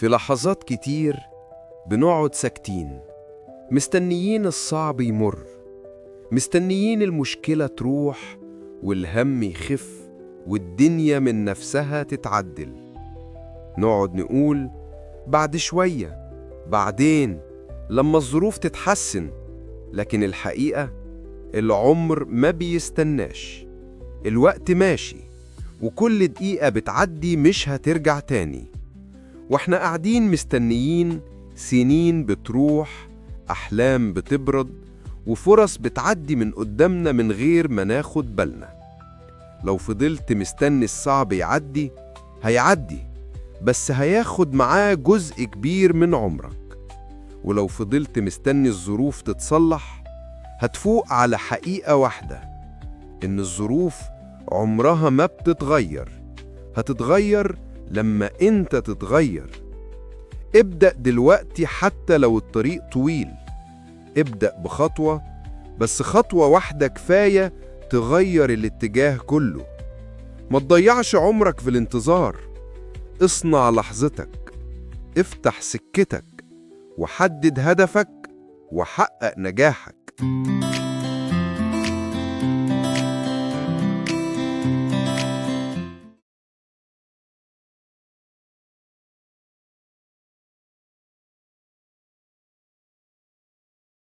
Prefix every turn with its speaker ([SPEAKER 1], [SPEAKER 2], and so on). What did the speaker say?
[SPEAKER 1] في لحظات كتير بنقعد ساكتين، مستنيين الصعب يمر، مستنيين المشكلة تروح والهم يخف والدنيا من نفسها تتعدل. نقعد نقول بعد شوية، بعدين، لما الظروف تتحسن. لكن الحقيقة العمر ما بيستناش، الوقت ماشي، وكل دقيقة بتعدي مش هترجع تاني. واحنا قاعدين مستنيين، سنين بتروح، أحلام بتبرد، وفرص بتعدي من قدامنا من غير ما ناخد بالنا. لو فضلت مستني الصعب يعدي، هيعدي، بس هياخد معاه جزء كبير من عمرك. ولو فضلت مستني الظروف تتصلح، هتفوق على حقيقة واحدة: إن الظروف عمرها ما بتتغير، هتتغير لما أنت تتغير. ابدأ دلوقتي حتى لو الطريق طويل. ابدأ بخطوة، بس خطوة واحدة كفاية تغير الاتجاه كله. ما تضيعش عمرك في الانتظار، اصنع لحظتك، افتح سكتك، وحدد هدفك، وحقق نجاحك.